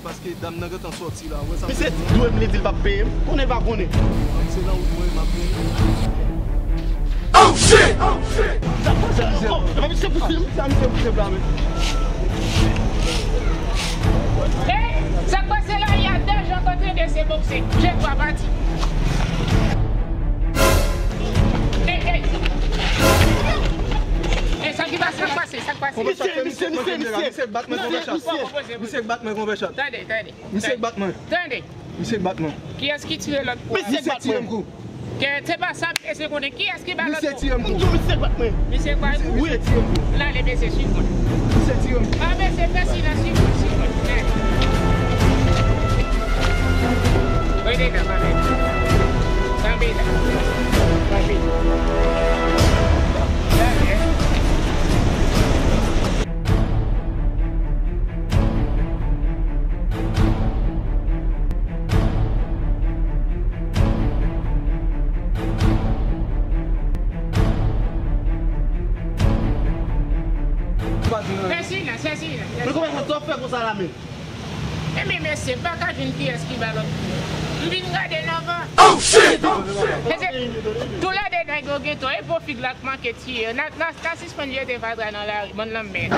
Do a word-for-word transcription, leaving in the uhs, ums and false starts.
Paske dam nan gentan sòti la, ou wè sa m di w? Misye dwe m li di l p ap peye m. Konnen l pa konnen. Se nan wout mwen, m ap peye. Oh shit! Oh shit! Sa k pase la? Oh, epa misye pouse m. Sa misye pouse m la, men. Hey, sa k pase la, y a des gens en train de se bokse. Je crois pati. Hey, hey. Hey, sa ki pase, sa k pase, sa k pase? Misye, misye, misye, misye. Misye k bat mwen konpè chat. Misye k bat mwen konpè chat. Tande, tande. Misye k bat mwen. Tande. Misye k bat mwen. Kiyès ki tire lòt kou a? Misye tire m kou. Ke se pa sa, mesye konnen kiyès ki ba lòt kou. Misye tire m kou. Misye bat mwen. Misye kwa kou? Wi. Misye tire m kou. L ale, mesye, swiv mwen. Misye tire m kou. A, mesye, fè silans, swiv mwen, swiv mwen. Rete nan kanpe. Kanpe la. Kanpe. Tande. Fè silans, fè silans, fè silans. Men kòman sa w ap fè konsa la menm? Ebyen, mesye, m pa ka jwenn kiyès ki ba lòt kou. M vin gade nan van. Oh shit! Mesye, toulède nèg yo gen tò, e po fig la k manke tiye yo. N a, n a, n a sispann jete fatra nan lari, bann lanmèd.